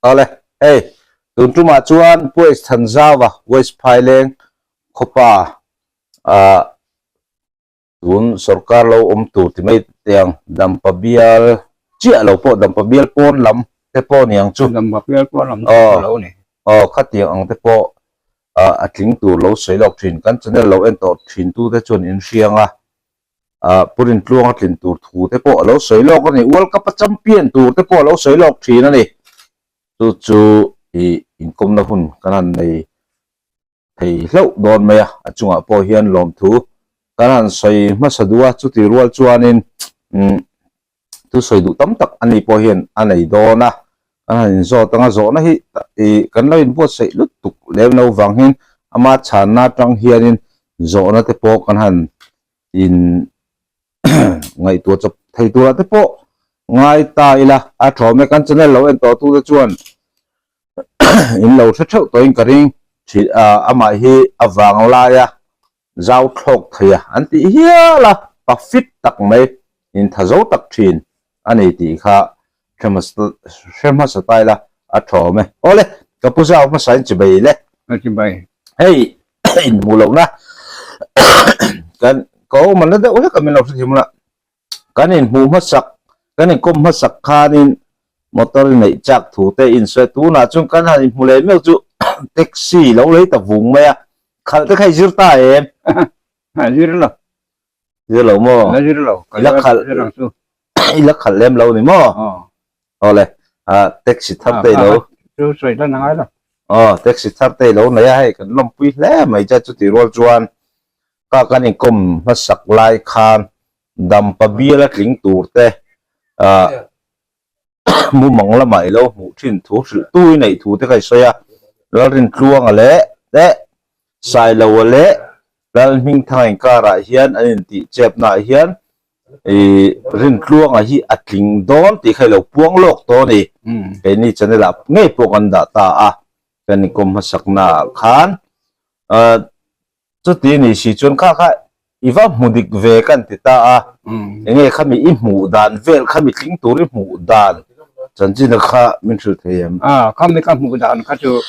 Awle, hei, tun tumah chuan Pu H Thanzauva, West Phaileng khawpa ah tun sorkar lo awm tur ti mai teh ang, Dampa bial chiah lo pawh Dampa bial pawn lam te pawh ni ang chu. Dampa bial pawn lam te pawh lo ni. Aw, khatiang ang te pawh ah a tling tur lo sawi lawk thin. Kan channel lo en tawh thin tu te chuan in hriang a, ah Pu Rintluanga tlin tur thu te pawh a lo sawi lawk a ni. World Cup a champion tur te pawh a lo sawi lawk thin a ni. Chu chu ih inkawmna hun kan han nei thei hlauh dawn mai a, a chungah pawh hian lawmthu kan han sawi hmasa duh a, chuti rual chuanin umm thu sawi duh tam tak ani pawh hian a nei dawn a, kan han inzawt anga zawhna hi ih kan lo inbuatsaih lutuk lem lo vang hian ama chhanna atang hianin zawhna te pawh kan han in ngaihtuah chawp thei turah te pawh ngai ta ila a thawm e kan channel lo en tawh tu te chuan in lo hre theuh tawhin ka ring thin amah hi a vang laia zau thlawk thei a an tih hial a pa fit tak mai in tha zo tak thin a ni tih kha hre hmasa ta ila a thawm e awle ka pu zau hmasa in chibai le chibai hei inhmuh lohna kan ka awm an la deuh hlek a min lo hrethiam la kan inhmuh hmasak kan inkawm hmasak khanin motor i neih chak thu te insawi tunah chuan kan han inhmu leh meuh chu taxi lo lei ta vung mai a khalh te kha i zir ta em zir lo zir lo maw la zir lo i la khalh i la khalh lem lo ni maw awle taxi thar te lo chu sawi lan angai lo aw taxi thar te lo nei a hei kan lawmpui hle mai che chuti rual chuan ka kan inkawm hmasak lai khan dampa bial a tling tur te mumang lamah i lo hmuh thin thu hrilh tu i neih thu te kha i sawi a, Lalrintluanga leh leh Sailoa leh Lalhmingthanga inkarah hian an intih chepnaah hian ih Rintluanga hi a tling dawn tih kha i lo puang lawk tawh a ni. Keini channel ah ngei pawh kan dah ta a, kan inkawm hmasaknaah khan Chuti ni si chuan kha kha i va hmu dik ve kan ti ta a, enge khami i hmuh dan vel khami tling tur i hmuh dan chanchin a kha min hrilh thei em? A, khami ka hmuh dan kha chu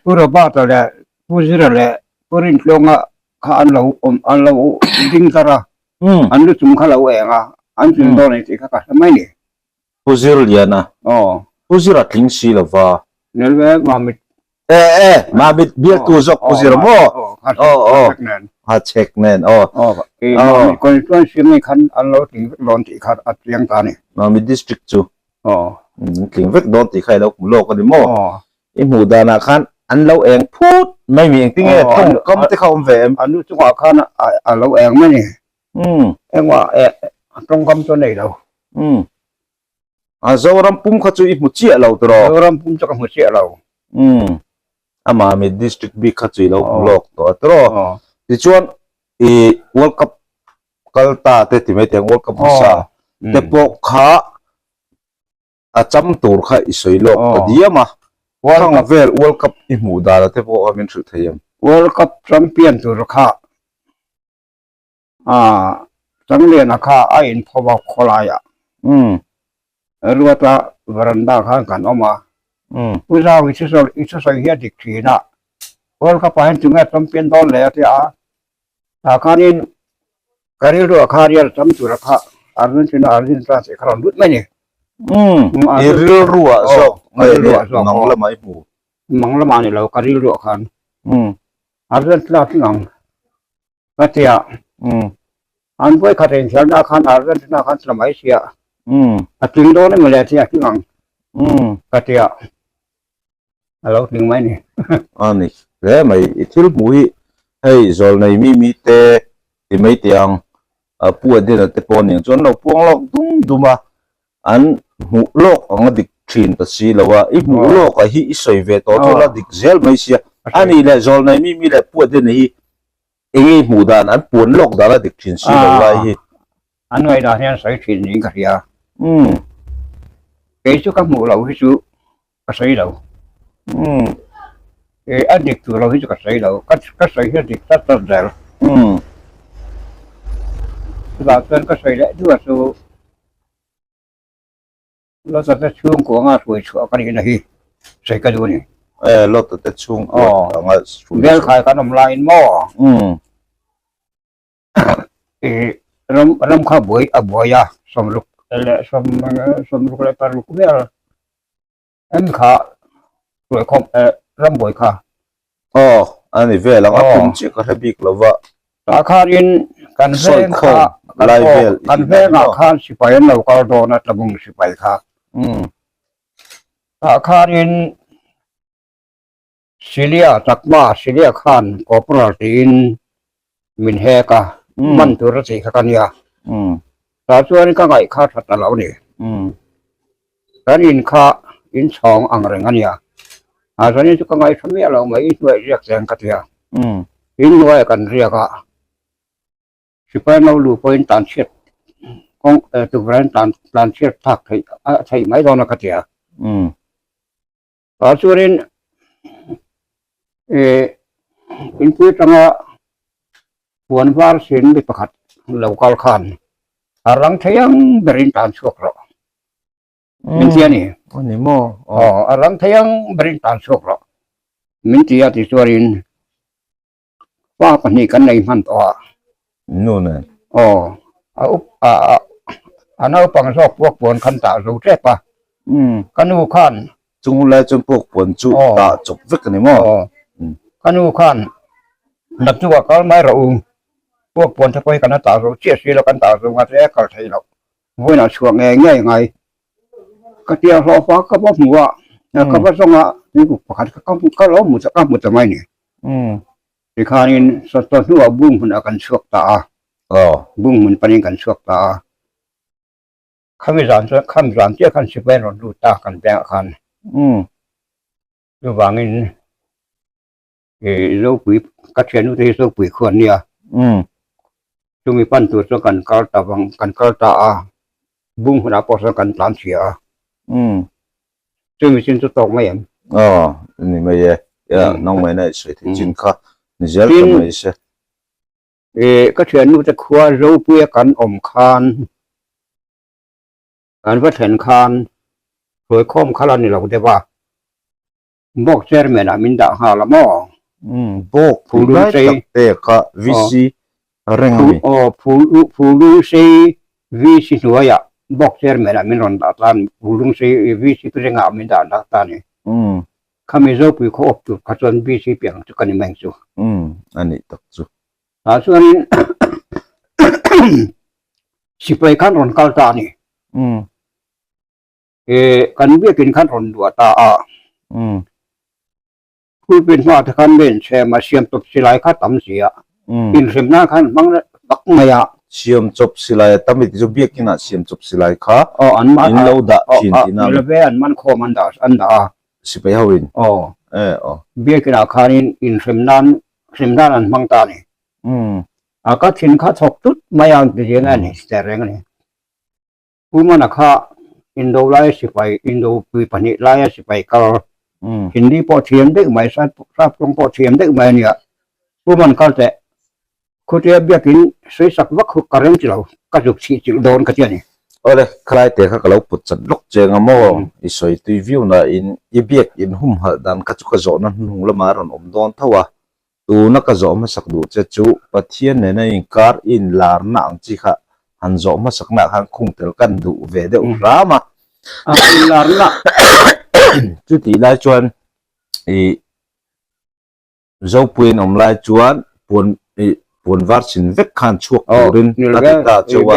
Pu Robert-a leh Pu Zira leh Pu Rintluanga kha an lo awm an lo ding zar a, an lu chung kha lo eng a, an tling dawn a ni tih kha ka hre mai ni. Pu Zirliana. Aw. Pu Zira tling si lova. Nel ve Mamit. E e Mamit bialtu zawk Pu Zira maw? Aw aw Ha chek nen aw. Aw Mamit constituency ngei khan an lo tling vek dawn tih kha a chiang ta a ni. Mamit district chu. Aw. An tling vek dawn tih kha i lo hmu lawk a ni maw? Aw. I hmuh danah khan an lo eng phut mai mi engtin nge tawngkam te kha awm ve em? An lu chungah khan a lo eng mai ni. Umm. Engmah eh tawngkam chu a nei lo. Umm. A Zoram pum kha chu i hmu chiah lo tiraw? Zoram pum chu ka hmu chiah lo. Umm. Amah mi district bik kha chu i lo hmu lawk tawh a tiraw? Aw. Tichuan i World Cup kal ta te ti mai teh ang World Cup hmasa te pawh kha a cham tur kha i sawi lawk ta diam a. World Cup vel World Cup i hmuh dan a te pawh kha min hrilh thei em? World Cup champion tur kha A Changliana kha a inpho a khawlaiah Ruata veranda khan kan awm a. Pu Zau i thusawi hi a dik thin a, World Cup ah hian tunge champion dawn le a ti a, tah khanin ka rilru ah kha real cham tura kha Argentina Argentina tih kha rawn lut mai a ni. I rilru ah zawk nge ni mang lamah i hmu? Mang lamah ni lo ka rilru ah khan Argentina tling ang. Ka ti a, an vawi khat inthiarna khan Argentina khan tla mai sia, a tling dawn emaw le tia tling ang ka ti a, a lo tling mai ni. A ni hle mai, i thil hmuh hi hei zawlnei mi mi te ti mai teh ang, Pu Adena te pawh nen chuan an lo puang lawk dum dum a, an hmuh lawk ang a dik thin ta si lo a, i hmuh lawk ah hi i sawi ve tawh chu la dik zel mai sia, a ni leh zawlnei mi mi leh Pu Adena hi Enge i hmuh dan an puan lawk dan a dik thin si lo lai hi. An ngaihdan hian sawi thin niin ka hria. Kei chu ka hmuh loh hi chu ka sawi lo. E a dik tur lo hi chu ka sawi lo. Ka sawi hi a dik tlat tlat zel. Chuvang chuan ka sawi leh duah chu. Lota te chhungkua anga hruai chhuah ka nihna hi sawi ka duh a ni. E, Lota te chhungkua anga hruai chhuah. Belkhai kan awm laiin maw? Umm. I ram ram kha buai a buai a, sawmruk leh sawm sawmruk leh paruk vel em kha hruai khawm ram buai kha. Aw, a ni vel ang, a kum chiah ka hre bik lo va. Tah khanin kan veng kha, kan vengah khan sipai an lo kal dawn a, Tlabung sipai kha. Tah khanin Silia, Chakma Silia khan Corporal tiin min hek a, man tur a tih kha ka nia. Tah chuan ka ngaih kha tha ta lo ni. Kan in kha in chhawng ang reng a nia. A zanin chu ka ngaihhra miah lo mai, inhnuai riak cheng ka tia. Inhnuaia kan riak a, sipai no lu pawhin tlan chhiat kawng tukverh in tlan chhiat thlak theih a theih mai dawn a ka tia. Tah chuanin ih inpui atanga puan var sin mi pakhat lo kal khan a rang thei ang berin tlan chhuak rawh min ti a ni. A ni maw? Aw a rang thei ang berin tlan chhuak rawh min ti a tichuanin Pa pahnih kan nei hman tawh a. Nu nen. Aw, a up a a a naupang zawk puak puan khan tah zo tep a. Umm. Ka nu khan. Chung hun lai chuan puak puan chu tah chawp vek a ni maw? Aw. Ka nu khan naktuk ah kal mai rawh u. Puak puan te pawh hi kan la tah zo chiah si lo, kan tah zo ngat e kal thei loh. Vawiinah chhuah ngei ngei ngai. Ka tia hlawhfa ka va hmu a, ka va zawng a, tuikuk pakhat kha ka lo hmu ka hmu ta mai ni. Tikhanin sawtawh hnuah bung hmunah kan chhuak ta a, bung hmun panin kan chhuak ta a. Khami zan chuan khami zan chiah khan sipai an rawn lut ta kan vengah khan. Chuvangin Ih Zopui ka thiannu te hi Zopui khu an nia. Chumi pan tur chuan kan kal ta vang kan kal ta a, bung hunah pawh sawn kan tlan chhia a. Chumi chin chu tawk mai em? Aw ni mai e, ya nang mai na i sawi theih chin kha ni zel ta mai se. Ih ka thiannu te khua Zopuia kan awm khan kan va thlen khan hruaikhawm kha la ni lo deuh a. Bawk chairman ah min dah nghal a maw? Umm bawk tih lai tak te kha VC reng a mi. Aw Phulungsei VC hnuaiah bawk chairman ah min rawn dah ta a ni. Phulungsei VC rengah min dah dah ta a ni. Umm. Kha Mizopui khaw awp tur kha chuan VC piang chu ka ni mai chu. Umm a nih tak chu. Tah chuanin sipai khan rawn kal ta a ni. Umm. E kan biakin khan rawn luah ta a. Umm. Pulpit hma te khan men chhem a siam chawp silai kha tam si a. Umm. Inhrem nan khan hmang vak mai a. Siam chawp silai a tam i ti chu biakin ah siam chawp silai kha Aw an in lo dah thin tihna a mi. Nilove an man khawm an dah an dah a. Sipai ho in. Aw. E aw. Biakin ah khanin inhrem nan hrem nan an hmang ta a ni. Umm. A ka thin kha thawk tut mai a ti reng a ni ti reng a ni. Pu Mana kha Indo laia sipai, Indo pui pahnih laia sipai kal, Hindi pawh thiam daih mai, Sap tawng pawh thiam daih mai a nia. Pu Man kal teh, khutia biakin sawi sak vak hu ka reng chi lo, ka zuk chhih chilh dawn ka ti a ni. Awle, khalai te kha ka lo put chat lawk cheng a maw? I sawi tui viau nain i biak in humhalh dan kha chu ka zawhna hnuhnung lamah a rawn awm dawn tho a, Tuna ka zawh hmasak duh che chu Pathian nena inkar i inlarna ang chi kha han zawh hmasaknaah khan khung tel kan duh ve deuh hram a. A inlarna. Chutih lai chuan i Zopuiin awm lai chuan puan i puan var chin vek khan chhuak turin a ti ta cheu a,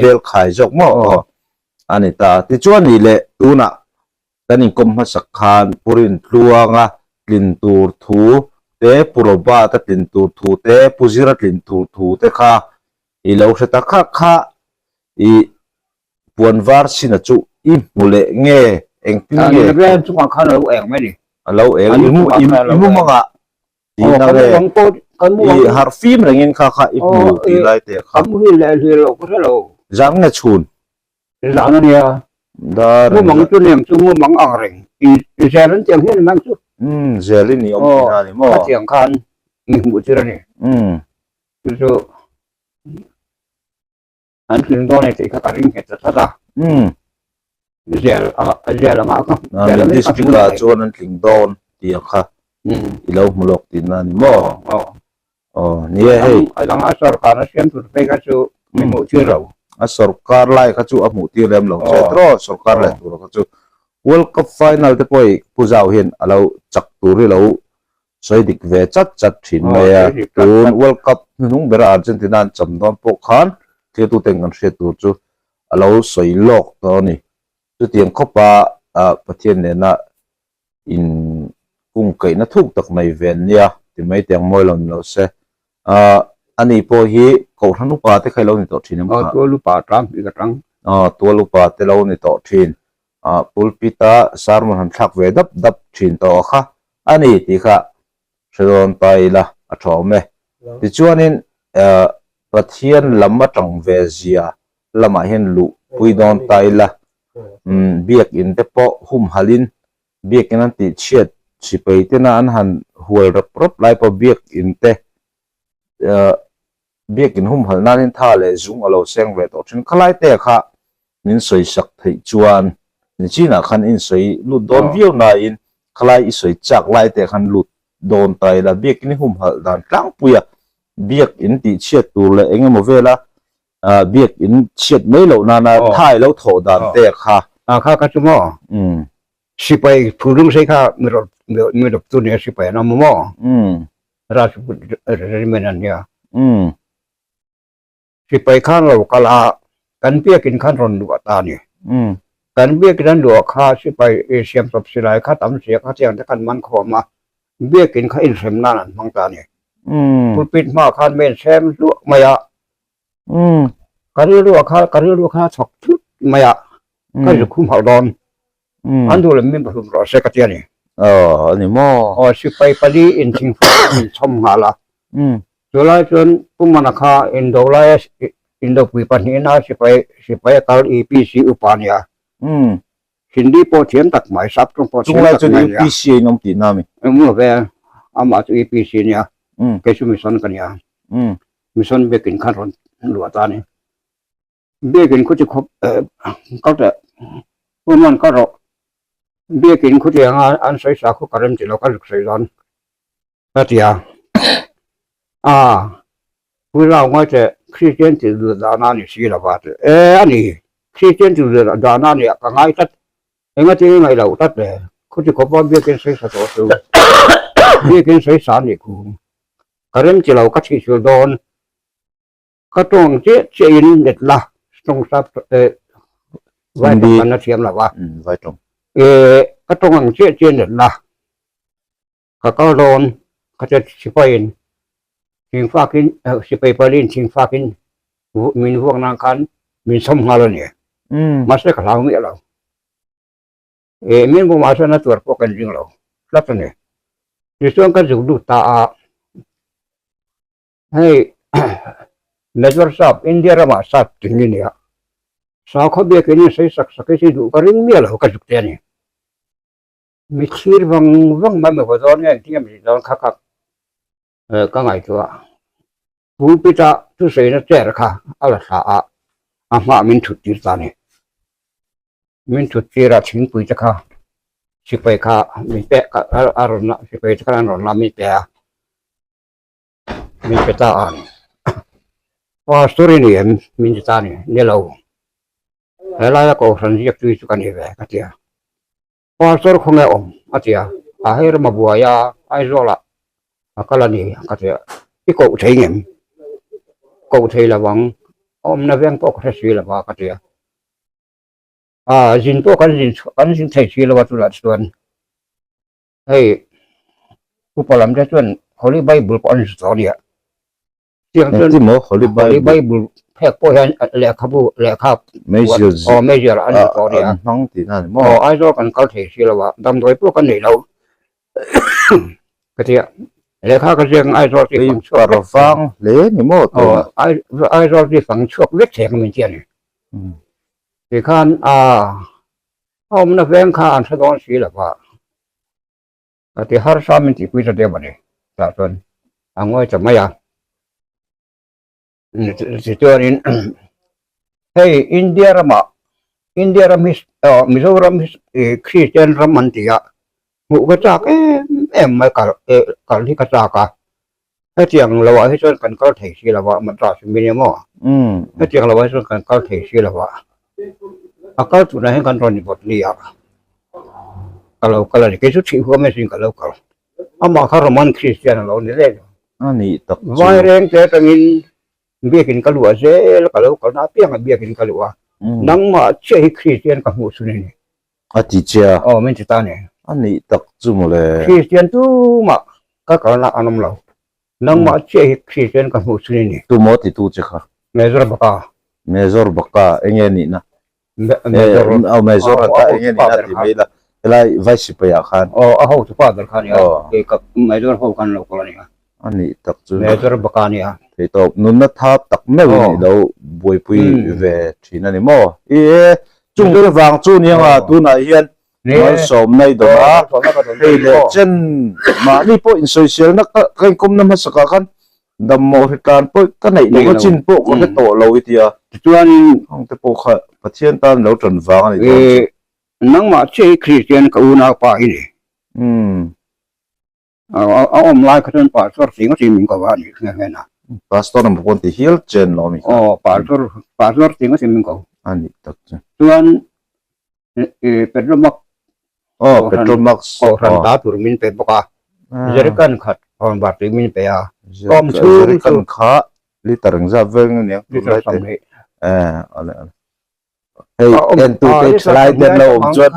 bel khai zawk maw aw a ni ta. Tichuan nih leh tunah Kan inkawm hmasak khan Pu Rintluanga tlin tur thu te, Pu Robert-a tlin tur thu te, Pu Zira tlin tur thu te kha i lo hre ta kha kha i puan var sina chu i hmu leh nge engtin nge? Ni love, chungah khan a lo eng mai ni. A lo eng, i mu i mu mangah tihna nge? I harh fim rengin kha kha i hmu tih lai te kha. Ka muhil leh hlir loh ka hre lo. Zang nge chhun? Zan a nia. Mumang chu nem chu mumang ang reng. I zel an tiang hian mang chu. Umm zel i ni awm tihna a ni maw? Khatiang khan mi hmuh tir a ni. Umm. Chu chu an tling dawn e tih kha ka ring nghet ta tlat a. Umm. Zel a zel anga ka zel anga district ah chuan an tling dawn tih ang kha i lo hmu lawk tihna a ni maw? Aw. Aw ni e hei. A dang a sorkar a siam tur phei kha chu mi hmuh tir lo. A sorkar lai kha chu a hmuh tir lem lo che tiraw sorkar leh tur kha chu World Cup final te pawh i Pu Zau hian a lo chak tur hi lo sawi dik ve chat chat thin mai a. Tun World Cup hnuhnung bera Argentina an cham dawn pawh khan thiltuten kan hriat tur chu a lo sawi lawk tawh a ni. Chutiang khawpa Pathian nena in kungkaihna thuk tak nei ve an nia ti mai teh ang mawi lo ni lo se. Ani pawh hi Kohhran upa te kha i lo ni tawh thin em kha? Tual upa tang hi ka tang. Tual upa te lo ni tawh thin. Pulpit-a sermon han thlak ve dap dap thin tawh kha a ni tih kha hre dawn ta ila a tha awm e. Tichuanin Pathian lam atang ve zia lamah hian luh pui dawn ta ila biakin te pawh humhalhin biakin an tih chhiat sipai tena an han hual rap rap lai pawh biakin te biakin humhalh nanin tha leh zung a lo seng ve tawh thin. Khalai te kha min sawi sak theih chuan nichinah khan in sawi lut dawn viau nain khalai i sawi chak lai te khan lut dawn ta ila biakin i humhalh dan tlangpuia biakin tih chhiat tur leh eng emaw vela biakin chhiat mai loh nana tha i lo thawh dan te kha. A kha kha chu maw? Sipai phulung sei kha mi rawt mi rawt tu nia sipai an awm maw? Rajput regiment an nia. Sipai khan lo kal a, kan biakin khan rawn luah ta a ni. Kan biakin an luah kha sipai siam chawp silai kha tam sia kha tiang te khan man khawm a, biakin kha inhrem nan an hmang ta a ni. Pulpit hmaah khan men sem hluah mai a, ka rilru kha ka rilru khan a chhawk thut mai a, ka zuk hum hauh dawn. An duh lem min pahlum rawh se ka ti a ni. Aw, a ni maw? Aw, sipai pali in thingfak min chhawm nghal a. Chulai chuan Pu Mana kha indo laia indopui pahnihna sipai sipai a kal UPC upa a ni a. Hindi pawh thiam tak mai, sap tawng pawh thiam tak mai a ni a. Chunglai chuan UPC a inawm tihna a mi? Awm lo ve, amah chu UPC a ni a, kei chu Mission ka ni a. Mission biakin khan rawn luah ta a ni. Biakin khuti khawp ka teh Puman ka rawh biakin khuti anga an sawi sa khu ka rem ti lo ka zuk sawi dawn ka ti a a Puilau ngai teh Kristian tih duh dana ni si lova teh e a ni Kristian tih duh dana nia ka ngai tlat engati ngaih loh tlat le khuti khawpa biakin sawi sa tawh chu biakin sawi sa nih khu ka rem ti lo ka thihchilh dawn. Ka tawng chiah chiah in let la tawng sap eh vai tawng kan la thiam lo a vai tawng eh ka tawng ang chiah chiah in let la ka kal dawn ka che sipai in thingfak in sipai pali in thingfak in min vuak nan khan min sawm nghal a ni mahse ka hlau miah lo eh min bawmah chuan a tuar pawh kan ring lo tlat a ni tichuan ka zuk lut ta a. Hei Major Sap India ramah sap tling i nia. Sakhaw biakin in sawi sak sak hi chu duh ka ring miah lo ka zuk te a ni. Mi thlir vang vang mai mai dawn nge engtin nge mi dawn kha kha ka ngaihtuah. Pulpit a thusawiina chair kha a la thla a, a hmaah min thut tir ta a ni. Min thut tir a thingpui te kha sipai kha min pe a rawn la sipai te khan an rawn la min pe a. Min pe ta a ni. Pastor i ni em? Min ti ta a ni. Ni lo. Helaia Kohhran ziak tui chu ka ni ve ka ti a. Pastor khawnge awm? a ti a. A hei rama buai a, Aizawlah a kal a ni ka ti a. I koh thei ngem? Koh thei lo ang. A awmna veng pawh ka hre si lo va ka ti a. A zin pawh kan zin kan zin thei si lo a tunah chuan. Hei upa lam te chuan Holy Bible pawh an zut tawh a nia. Tiang chuan Engtin maw Holy Bible? Holy Bible phek pawh hian lehkhabu lehkha Meizial aw meizial an zut tawh a nia. An hmang tihna a ni maw? Aw Aizawl kan kal thei si lo a, damdawi pawh kan nei lo. Ka tia lehkha ka ziak ang Aizawl chi fang chhuak vek. Vang hle ni maw tuna? Aw Aizawl chi fang chhuak vek thei ang min tia ni. Tikhan a A awmna veng kha an hre dawn si lo va, ka ti harsa min tihpui ta deuh a ni. Tah chuan a ngawi ta mai a. Tichuanin hei India ramah. India ram hi Mizoram hi Kristian ram an ti a, hmuh ka chak em em mai kal kal hi ka chak a, hetiang lo ah hi chuan kan kal thei si lo a, Madras in min emaw hetiang lo ah hi chuan kan kal thei si lo a, a kal tunah hian kan rawn vawt ni a, ka lo kal a ni, kei chu thih huam esin ka lo kal, amah kha Roman Kristian a lo ni reng a nih tak chu. Vaireng te atangin Biakin ka luah zel ka lo kalna apiangah biakin ka luah a, nangmah chiah hi Kristian ka hmuh chhun a ni. A ti che a. Aw min ti ta a ni. A nih tak chu mawle. Kristian tumah ka kalna an awm lo, nangmah chiah hi Kristian ka hmuh chhun a ni. Tumaw titu che kha? Major Baka. Major Baka enge nihna? Aw Major a ta enge nihna ti mai la, helai Vai sipai ah khan. Aw a hotu pa ber kha a nia, kei ka Major ho khan lo kal a nia. A nih tak chu. Major Baka a nia. Thei tawp, nunna thap tak meuhin i lo buaipui ve thin a ni maw? I e, chung te vang chu nia nga tunah hian malsawmna i dawn a, hei leh chen mahni pawh insawiselna ka inkawmna hmasakah khan Dammaw hritlan pawh ka neih loh a chin pawh ka hre tawh lo i tia. Tichuanin. Heng te pawh kha Pathian tan lo tan vang a ni dawn chu. Nangmah chiah hi Kristian ka unau pa i ni. Umm. A awm lai kha chuan Pastor ti ngawt in min ko va a nih nghe nghe na. Pastor ang pawh ti hial chen lo a mi kha. Aw Pastor Pastor ti ngawt in min ko. A nih tak chu. Chuan Petromax Aw Petromax Kohhran ta tur min pe bawk a, jerrycan khat hawn bar tui min pe a, kawm chhung chu Jerrycan kha liter engzat vel nge niang liter 20 eh ale ale hei entu te thalai te an lo awm chuan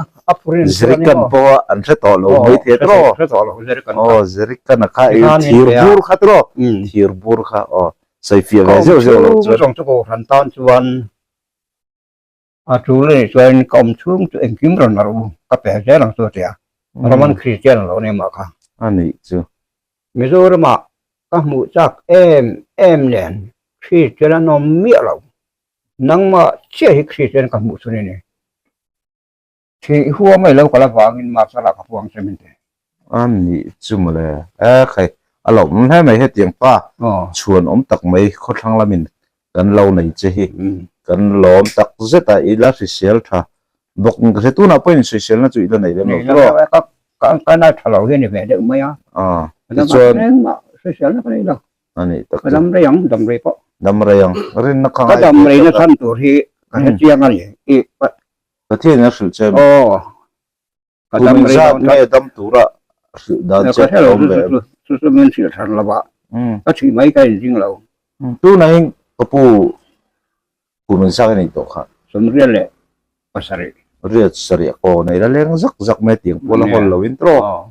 jerrycan pawh an hre tawh lo mai thei tawh hre tawh lo jerrycan kha aw jerrycan a kha i thir bur kha tawh thir bur kha aw sawifiah ve zeuh zeuh lo chuan kawm chhung chu Kohhran tan chuan A tul a nih chuan ka awm chhung chu engkim rawn la rawh u, ka pe zel ang chu a ti a. Roman Christian a lo ni mah kha. A nih chu. Mizoramah ka hmuh chak em em nen Christian an awm miah lo. Nangmah chiah hi Christian ka hmuh chhun i ni. Thih huam a i lo kal avangin Marshal-ah ka puang che min ti. A nih chu mawle. E khai, a lo awm hle mai hetiang pa chhuan awm tak mai khawthlang lamin kan lo nei che hi kan lawm tak zet a, i la hrisel tha bawk in ka hre. Tunah pawhin hriselna chu i la nei lem lo tawh. Ka nai tha lo hi a ni ve deuh mai a. Tichuan. Hriselna ka nei lo. A nih tak chu. Ka dam rei ang, dam rei pawh. Dam rei ang, rinna kha ngai. Ka dam reina chhan tur hi ka hrechiang a ni. Pathian in a hrilh che a mi? Aw. Ka dam rei lo. Nge dam tura hrilh dan che a awm ve em? Chu chu min hrilh than lo a, ka thih mai ka inzing lo. Tunah hian ka pu kum inzak a nih tawh kha. 77. Riat sarih a kaw nei la leng zak zak mai tiang pawh la hawl lo in tawk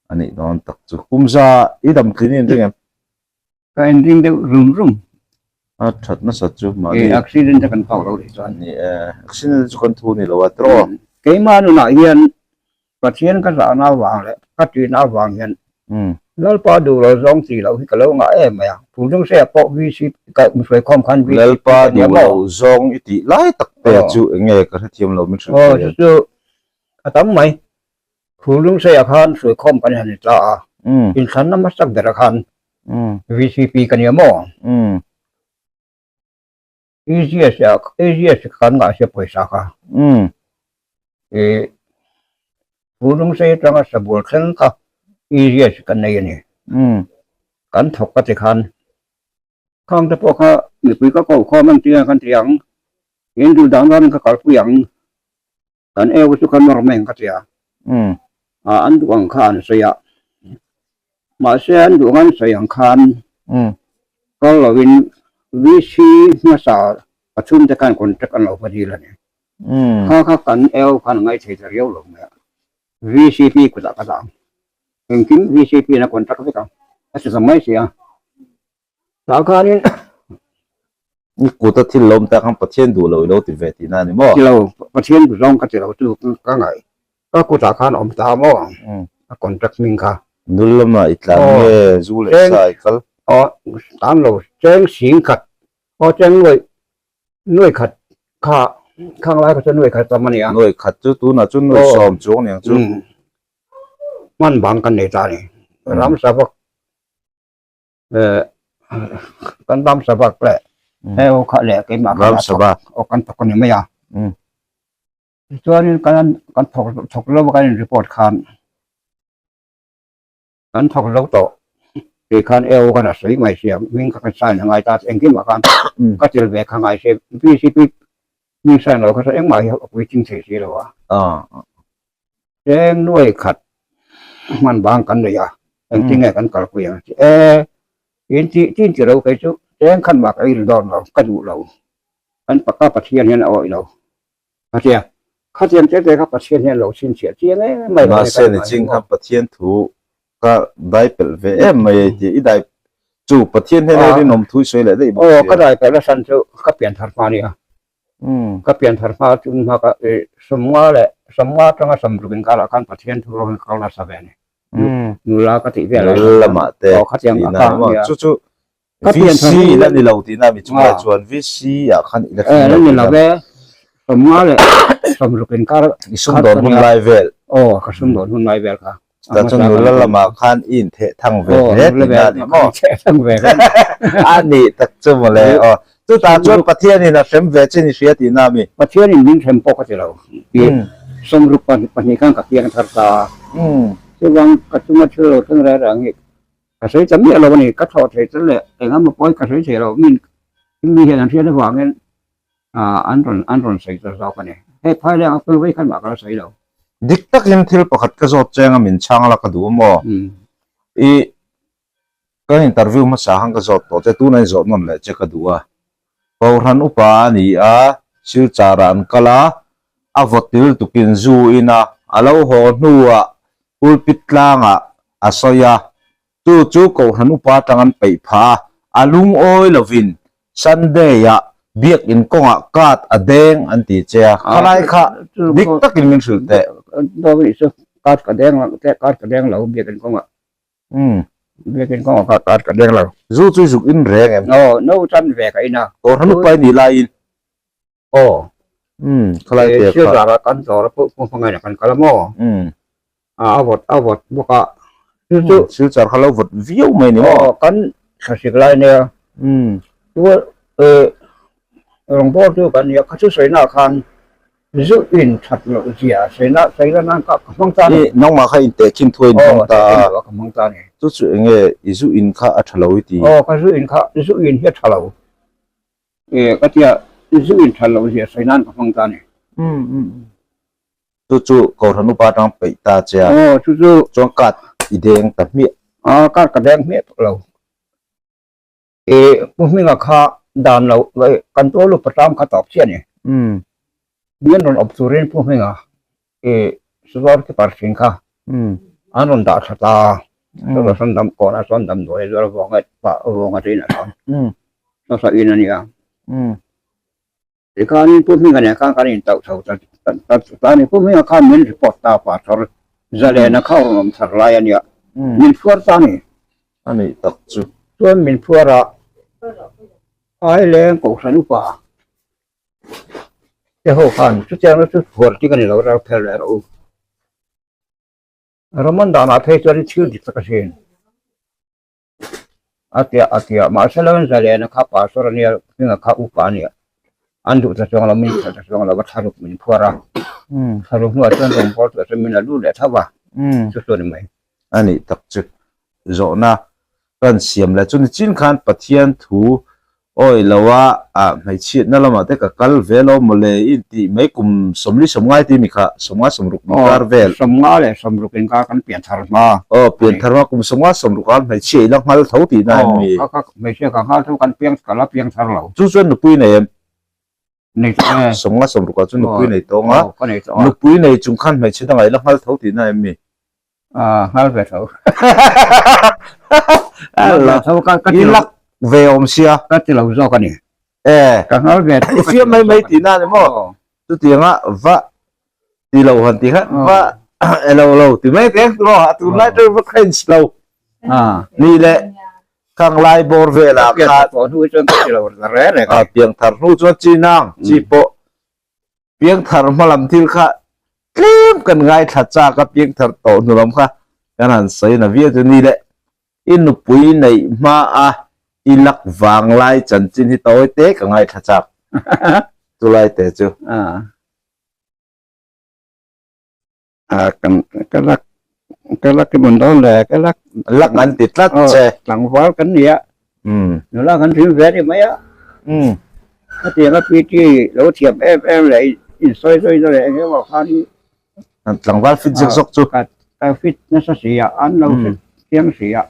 a nih dawn tak chu. Kum za i dam tlin in ring em? Ka inring deuh rum rum. A that nasa chu mahni. E accident te kan phak lo leh chuan. Ni e, accident chu kan thu ni lo a tawh. Keimah nunah hian Pathian ka zahna avang leh ka tihna avang hian Lalpa duh lo zawng tih loh hi ka lo ngah em mai a. Phung Seh pawh VC ka hruaikhawm khan VC Lalpa duh lo zawng i tih lai tak te chu eng nge ka hrethiam lo min hrilh thei em? Aw chu chu a tam mai. Phulung Seiah khan hruaikhawm kan han tla a, inthlanna hmasak berah khan VCP ka nia maw? EGS ah EGS kan ngah sia pawisa kha. I Phulung Sei atanga Sabual thleng kha EGS kan nei a ni. Kan thawk ka ti khan khang te pawh kha mipui ka ko khawm ang tia kan ti ang, in duh dan danin ka kalpui ang. Kan eu chu ka nawr mai ang ka ti a, an duh ang kha an sawi a, mahse an duh ang an sawi ang khan kal lovin VC hmasa pathum te khan contract an lo va dil a ni. Kha kha kan eu khan a ngaithei ta riau lo mai a, VCP kutah ka dah ang, engkim VCP in a contract vek ang a ti ta mai si a. Tah khanin I kut a thil lawm tak ang Pathian duh lo i lo ti ve tihna a ni maw? Ti lo, Pathian duh zawng ka ti lo chu ka ngaih. Ka kutah khan awm ta maw a contract hming kha. Nul lamah i tlan nge zu leh sa i kal? Aw tlan lo, cheng sing khat, aw cheng nuai nuai khat kha khang lai kha chu nuai khat tam a nia. Nuai khat chu tunah chu nuai sawm chuang niang chu. Hman bang kan nei ta a ni. Ram savak kan ram sabak leh he aw kha leh keimah ram sabak aw kan thawk a ni mai a. Tichuanin kan kan thawk thawk lo a kan in report khan kan thawk lo tawh tih khan eu khan a sawi mai sia hming kha kan sign a ngai ta engkim ah khan ka tel ve kha ngai se VCP hming sign lo kha chu engmah hi a puitling thei si lo a. Cheng nuai khat hman bang kan nei a engtin nge kan kalpui ang tih e in tih tin ti lo kei chu cheng khat mah ka in dawn lo ka duh lo kan paka Pathian hian a awih lo. Khatia, khatiang te te kha Pathian hian lo chhinchhiah chiang em mai lo a ni Mahse niching khan Pathian thu ka dai pelh ve em mai ei tih i dai chu Pathian hian ei rinawm thu i sawi leh daih bawk sia. Aw ka dai pelh asan chu ka pian thar hma nia. Ka pian thar hma chu hma ka sawmnga leh sawmnga atanga sawmruk inkarah khan Pathian thu rawng ka kal nasa ve a ni. Nula ka tih vel Nula lamah te tihna a ni maw? Chu chu VC i la ni lo tihna mi chungah chuan VC ah khan i la thleng lo tihna. Ni lo e, sawmnga leh sawmruk inkar I sumdawn hun lai vel. Aw ka sumdawn hun lai vel kha. Chutah chuan nula lamah khan i intheh thang ve hle tihna a ni maw? Intheh thang ve hle. A nih tak chu mawle aw. Chutah chuan Pathianin a hrem ve chin i hria tihna a mi? Pathianin min hrem pawh ka ti lo. Sawmruk pahnih khan ka piang thar ta a. Chuvang ka chunga thil lo thleng reng reng hi Ka sawi ta miah lo a ni, ka thawh theih chu leh eng emaw pawi ka sawi thei lo, min mi hian an hriat avangin an rawn an rawn sawi ta zawk a ni. Hei phai leng a pawi vei khan mah ka la sawi lo. Dik takin thil pakhat ka zawt cheng a min chhang la ka duh a maw? I kan interview hmasa khan ka zawt tawh che, tunah in zawh nawn leh che ka duh a. Kohhran upa a ni a, Silchar ah an kal a, a vawtil tukin zu in a, a lo haw hnuah pulpit tlangah a sawi a, chu chu Kohhran upa atang an peih phah a, a lungawi lovin Sunday ah biakin kawngah card a deng an ti che a, khalai kha dik takin min hrilh teh. Card ka deng lo, card ka deng lo biakin kawngah. Umm. Biakin kawng ah kar ka deng lo. Zu chu zuk in reng em? Aw, no chan ve ka in a. Aw, hanu pai ni lai in. Aw. Umm, khalai te kha. Silchar ah kan dawr a pawh hmangaih na kan kal a maw? Umm. A vawt a vawt bawk a. Chu chu. Silchar kha lo vawt viau mai ni maw? Aw, kan thlasik lai nia. Umm. Chu rawngbâwl chu kan nia, kha chu sawi na khan Zu in that loh zia sawi sawi la nan ka ka hmang ta ni. I nangmah kha in tehkhin thu a in hmang ta a. Aw ka hmang ta ni. Chu chu eng nge i zu in kha a tha lo i ti? Aw ka zu in kha zu in hi a tha lo. E ka tia zu in that loh zia sawi nan ka hmang ta ni. Chu chu Kohhran upa atang peih ta che a. Aw chu chu. Chuan card i deng ta hmiah. Aw card ka deng hmiah tawh lo. E Pu Hminga kha dan lo kan tual upa tlang kha tawp chiah a ni. Mian rawn awp turin Pu Hminga e Suvar keeper thin kha an rawn dah tha ta a. Chutah sawn dam kawnah sawn damdawi a zuar vawng a vawng a ṭin a sawn. Sawsa in a nia. Tikhanin Pu Hminga nen khan kan intauh chho ta ta a ni. Pu Hminga khan min report ta pastor Zalena kha rawn awm thar lai a nia. Min phuar ta a ni. A nih tak chu. Chuan min phuar a, Aileng Kohhran upa te ho khan chutiangna chu phuar tik a ni lo, ral phel leh rawh u. Roman danah phei chuan thil dik tak a hrin. A tia a tia mahse lo in zalena kha pastor a nia hminga kha upa a nia an duh ta chuang lo min khalh ta chuang lo a thlaruk min phuar a thlaruk hnuah chuan rawngbâwl tur chuan min la lut leh tho va chu chu a ni mai. A nih tak chu zawhna kan siam leh chu nichin khan Pathian thu Awi lo a, ah hmeichhiatna lamah te ka kal ve lo mawle i intih mai kum sawmli sawmngai tih mi kha, sawmnga sawmruk inkar vel. Aw, sawmnga leh sawmruk inkar kan pianthar hma. Aw, pianthar hma kum sawmnga sawmruk ah hmeichhia i la nghal tho tihna em mi? Aw, ka hmeichhia ka nghal tho kan piang ka la piangthar lo. Chu chuan nupui nei em? Nei tawh e. Sawmnga sawmruk ah chuan nupui nei tawng a. Aw, ka nei tawh a. Nupui nei chung khan hmeichhe dangah i la nghal tho tihna em mi? Ah, nghal ve tho. Ala, i lak ve awm sia. Ka ti lo zawk a ni. Eh. Ka nghal ve tho. I fiam mai mai tihna a ni maw? Chutianga va ti lo han ti kha va elo lo ti mai te maw? A tunlai chu va cringe lo. Ni leh khang lai bawr velah khan. Piangthar hnu chuan ka ti lo reng reng a ni. Piangthar hnu chuan chi nang chi pawh Piangthar hmalam thil kha tlem kan ngaithla chak a, piangthar tawh hnu lam kha kan han sawi na viau chu ni le. I nupui neih hma a i lak vang lai chanchin hi tawi te ka ngaithla chak chulai te chu. A kan ka lak ka lak i mun dawn le ka lak Lak an ti tlat che. Tlangval kan ni a. Nula kan rim ve a ni mai a. Khatiang a PT lo thiam em em leh insawi sawi na leh eng emaw khan hi. Tlangval fit zek zawk chu. Ka fit nasa si a, an lo fit chiang si a.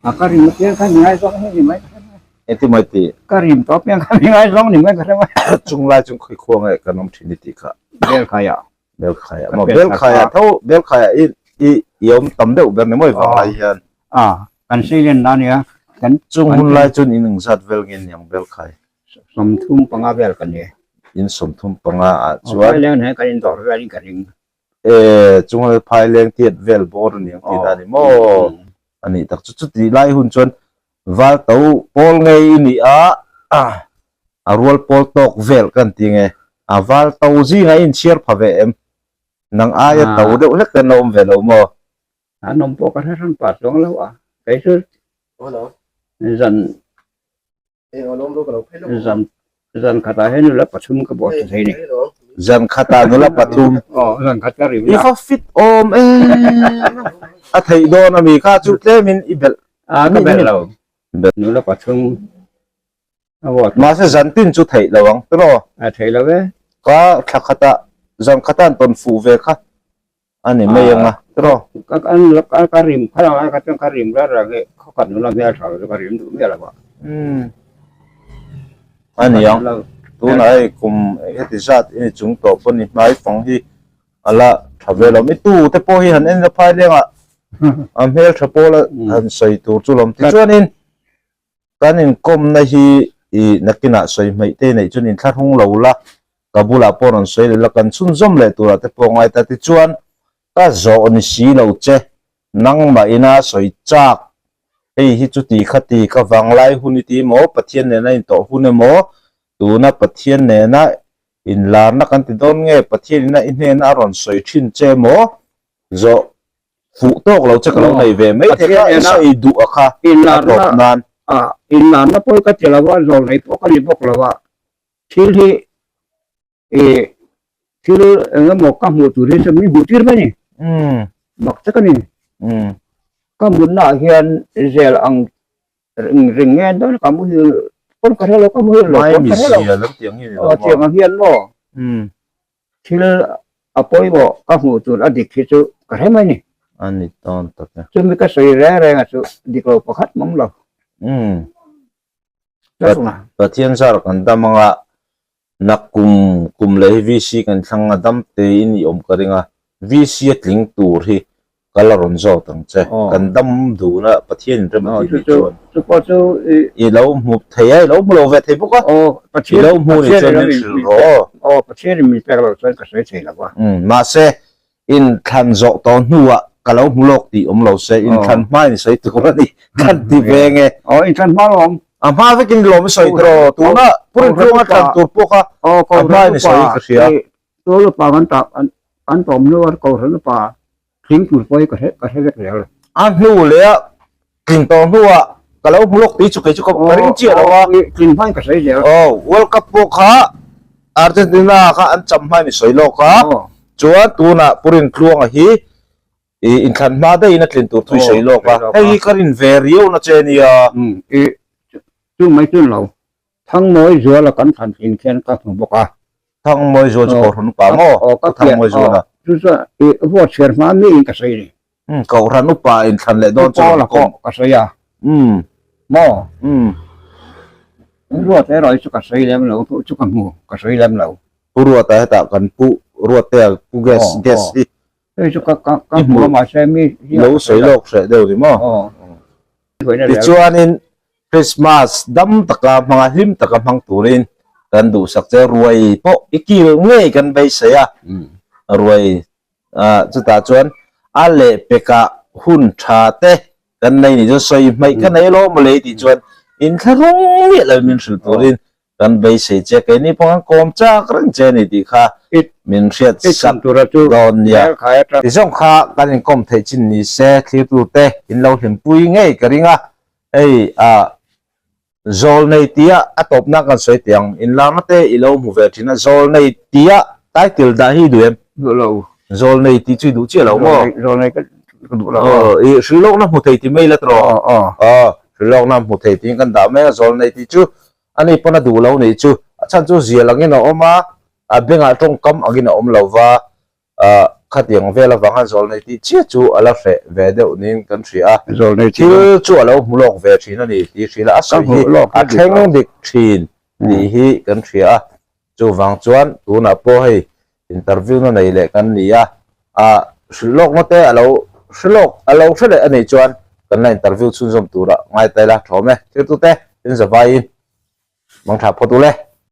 A ka rim apiang kha mi ngaizawng hi ni mai ka hre mai. Engtin maw i ti? Ka rim tawh apiang kha mi ngaizawng ni mai ka hre mai. Chung lai chung khawi khua nge kan awm thin i tih kha. Belkhaiah. Belkhaiah maw? Belkhaiah tho, Belkhaiah i i i awm tam deuh ber ni maw i vang lai hian. A, kan sei len na nia. Kan Chung hun lai chuan in engzat vel nge niang Belkhai? 35 vel ka ni. In 35 ah chuan. Phaileng nen kan indawr velin ka ring. E, chunga phaileng tiat vel bawr a ni ang tih dan i maw? A nih tak chu chutih lai hun chuan val to pawl ngei i ni a, a rual pawl tawk vel kan ti nge, a val to zinga i inchhiar pha ve em? Nang aia to deuh hlek te an lo awm ve lo maw? An awm pawh ka hre hran pah chuang lo a, kei chu zan Zan zan khatah hian nula pathum ka buat thei ni. Zan khatah nula pathum. Aw zan khat ka rim na. I fa fit awm em. A theih dawn ami kha chu tlemin i belh. A ka belh lo. Nula pathum a buat. Mahse zan tin chu theih lo ang tiraw? A theih lo e. Ka thla khatah zan khatah an tawn fuh ve kha. A ni mai ang a, tiraw? Ka an ka ka rim kha lang a ka chuan ka rim rar rang hi khawkhat nula hmel tha lo chu ka rim duh miah lo a. Umm. A ni ang, tunah hei kum heti zat i ni chung tawh pawh ni hmai fang hi a la tha ve lo. Mi tu te pawh hi han en la phai leng ah a hmel tha pawl a han sawi tur chu lawm. Tichuanin Kan inkawmna hi i nakinah sawi hmaih te neih chuan inthlahrung lo la, ka bulah pawh rawn sawi leh la, kan chhunzawm leh turah te pawh ngai ta. Tichuan, ka zawh ni si lo che, nangmah ina sawi chak, hei hi chuti khati ka vanglai hun i ti maw, Pathian nena intawh hun emaw, tuna Pathian nena inlarna kan ti dawn nge, Pathian ina i hnena a rawn sawi thin che maw, zawh Fuh tawk lo che ka lo nei ve mai thei kha i sawi duh a kha a tawp nan. Inlarna pawh ka ti lo a, zawl nei pawh ka ni bawk lo a, thil hi ih thil eng emaw ka hmuh tur hi chu min hmuh tir mai a ni. Mak che ka ni. Ka mutna ah hian zel ang ring ring nge dawn ka muhil pawn ka hre lo ka muhil lo pawn ka hre lo. Tiang ang hian maw. Thil a pawimawh ka hmuh tur a dik hi chu ka hre mai ni. A ni tawn tak e. Chumi ka sawi reng reng a chu dik lo pakhat mawm lo. Umm. Pathian zar kan dam anga nakkum kum leh hi VC kan thlang a dam tein i awm ka ring a, VC a tling tur hi Ka la rawn zawt ang che. Kan dam dun a, Pathian in rem a tih nih chuan. Chu pawh chu i. I lo hmu thei a, i lo hmu lo ve thei bawk a. I lo hmu nih chuan min hrilh rawh aw. Aw, Pathian in min pek loh chuan ka sawi thei lo a. Mahse, inthlan zawh tawh hnuah ka lo hmu lawk tih awm lo se, inthlan hma in sawi tur a ni. Kan ti ve nge. Aw, inthlan hma lawm. A hma vekin lawm i sawi tur aw. Tuna Puri Tluanga thlan tur pawh kha a hma in i sawi ka hria. Tual upa kan tah an tawm hnu a Kohhran upa tling tur pawh hi ka hre ka hre vek zel. A hnu leh a tling tawh hnuah ka lo hmu lawk tih chu kei chu ka ring chiah lo a. Tling hmain ka sawi zel. Aw World Cup pawh kha Argentina kha an cham hmain i sawi lawk a, chuan tunah Pu Rintluanga hi i inthlan hma daihin a tlin tur thu i sawi lawk a, hei hi ka rin ve riau na che nia. I chung mai chun lo. Thangmawi Zuala kan thlan thin khian ka hmu bawk a. Thangmawi Zual chu Kohhran upa maw? Aw ka Thangmawi Zuala. Chu chuan i vote chhiar hma miin ka sawi ni. Umm Kohhran upa in thlan leh dawn chu rawn kawm. Ka sawi a. Umm. Maw? Umm. Ruat erawh hi chu ka sawi lem lo, chu ka hmu, ka sawi lem lo. Pu Ruata hetah kan pu Ruattea pu gas gas hi. Hei chu ka ka ka hmu a mahse mi lo sawi lawk hreh deuh ni maw? Aw. Tichuanin Christmas dam taka hmanga hlim taka hmang turin kan duhsak che ruai pawh i kil ngei kan beisei a, ruai chutah chuan a lehpekah hun tha te kan nei nih chu sawi hmaih ka nei lo mawle tih chuan inthlahrung miah lo min hrilh turin Kan beisei che, keini pawh kan kawm chak reng che a ni tih kha min hriat sak dawn nia. Ti zawng kha kan inkawm theih chin ni se, thlirtute in lo hlimpui ngei ka ring a, hei ah Zawlnei tia a tawpna kan sawi teh ang, inlarna te i lo hmu ve thin a, Zawlnei tia title dah hi i duh em? Duh lo. Zawlnei tih chu i duh chiah lo maw? Zawlnei ka duh lo. Aw, i hrilhlawkna hmu thei ti mai la tawh. Aw, aw. Aw, hrilhlawkna hmu thei tiin kan dah mai a, zawlnei tih chu ani pawn a duh lo nih chu. A chhan chu zial angin a awm a, a bengah tawngkam angin a awm lo va, khatiang vel avang khan zawlnei tih chiah chu a la hreh ve deuh niin kan hria a. Zawlnei tih Thil chu a lo hmu lawk ve thin a ni tih hrilh a, a sawi hi a thleng dik thin tih hi kan hria a. Chuvang chuan tunah pawh hei interview na nei leh kan ni a, ah hrilh lawkna te a lo hre lawk a lo hre leh a nih chuan kan la interview chhunzawm turah ngai ta ila thawm e. Thirtute in zavaiin mangtha phawt u le.